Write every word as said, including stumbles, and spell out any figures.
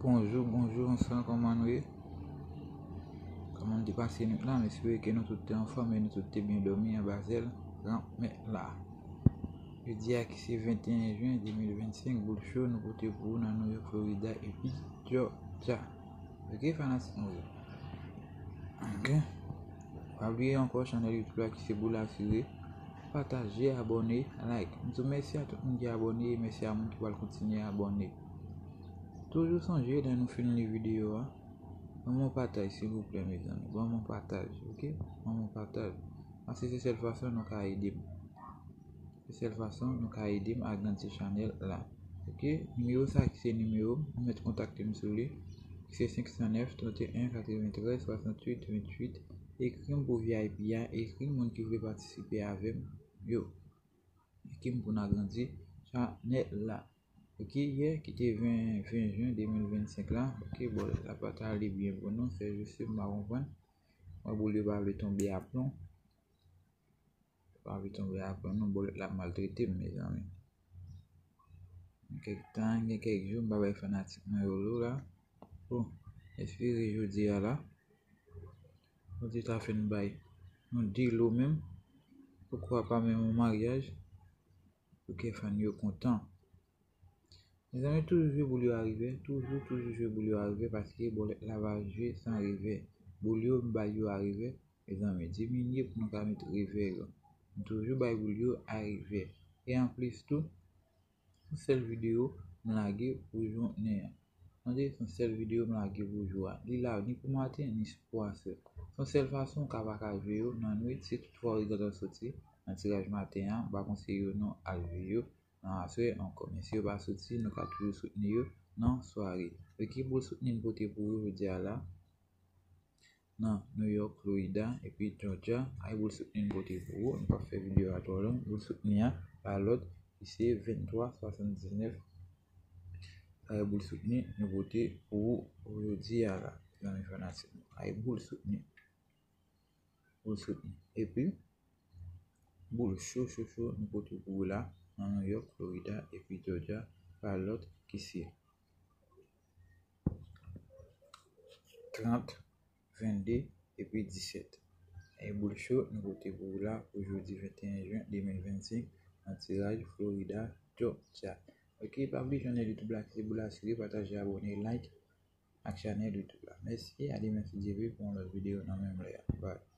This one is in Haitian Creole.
Bonjou, bonjou, bonswa, kòman nou ye? Kòman nou te pase nwit la? M espere ke nou tout te anfòm e nou tout te byen dòmi anba zèl Granmèt la. Jodi a ki se venteyen jen de mil vennsenk, Boul Cho nou pote pou ou nan New York, Florida epi Georgia. Ok, fanatik nou yo. Ok. Pa bliye ankò chanèl YouTube la ki se Boul Asire. Pataje, abòne, like. M di w mèsi a tout moun ki abòne e mèsi a moun ki pral kontinye abòne. Toujou sonje lè nou fin li videyo a, ban m yon pataj silvouplè mezanmi. Ban m yon pataj, ok? Ban m yon pataj. Paske se sèl fason nou ka ede m. Se sèl fason nou ka ede m agrandi chanèl la. Ok? Nimewo sa ki se nimewo m, ou mèt kontakte m sou li. Se senk san nèf, trannteyen, katreventrèz, swasantuit, venntuit. Ekri m pou V I P a, ekri m moun ki vle patisipe avè m yo. Ekri m pou n agrandi chanèl la. Ok, yè ki te ven, ven jen de mil vennsenk la. Ok, bòlèt la pa t ale byen pou nou, sè jis m pa konprann. Mwen, boul yo pa vle tonbe aplon. Pa vle tonbe aplon non, bòlèt la ap maltrete m, mezanmi. Gen kèk tan, gen kèk jou, m pa bay fanatik mwen yo lo la. Bon, espere jodi a la, Bondye ta fè n bay nou de lo menm. Poukwa pa menm yon maryaj? Pou kè fan yo kontan. Mezanmi, toujou jwe boul yo a revè, toujou, toujou jwe boul yo a revè, paske bòlèt la pa jwe san revè. Boul yo, m bay yo a revè, mezanmi, diminye pou nou ka met revè yo. M toujou bay boul yo a revè. E anplis tou, se yon sèl videyo m lage pou jounen an. Tande, se yon sèl videyo m lage pou jou a. Li la ni pou maten, ni pou aswè. Se yon sèl fason ou ka pa ka jwe yo nan nwit, si toutfwa ou gentan soti nan tiraj maten an, m pa konseye yo non al jwe yo nan aswè ankò. Men si yo pa soti, nou ka toujou soutni yo nan sware. Ekip Boul Soutni n pote pou ou jodi a la, nan New York, Florida, epi Georgia. Ay Boul Soutni n pote pou ou. Nou p ap fè videyo a twò long. Boul Soutni a pa lòt ki se venntwa swasanndiznèf. Ay Boul Soutni nou pote pou ou jodi a la, zanmi fanatik nou. Ay Boul Soutni. Boul Soutni. Epi, Boul Cho, Cho, Cho, nou pote pou ou la, nan New York, Florida, epi Georgia, pa lòt ki se trant, vennde, epi disèt. E Boul Cho, nou pote pou ou la, pou jodi venteyen jen de mil vennsenk, nan tiraj Florida, Georgia. Ok, pa bliye chanèl YouTube la, ki se Boul Asire, pataje, abòne, like ak chanèl YouTube la. Mèsi, a demen si Dye vle, pou yon lòt videyo nan menm lè a. Bye.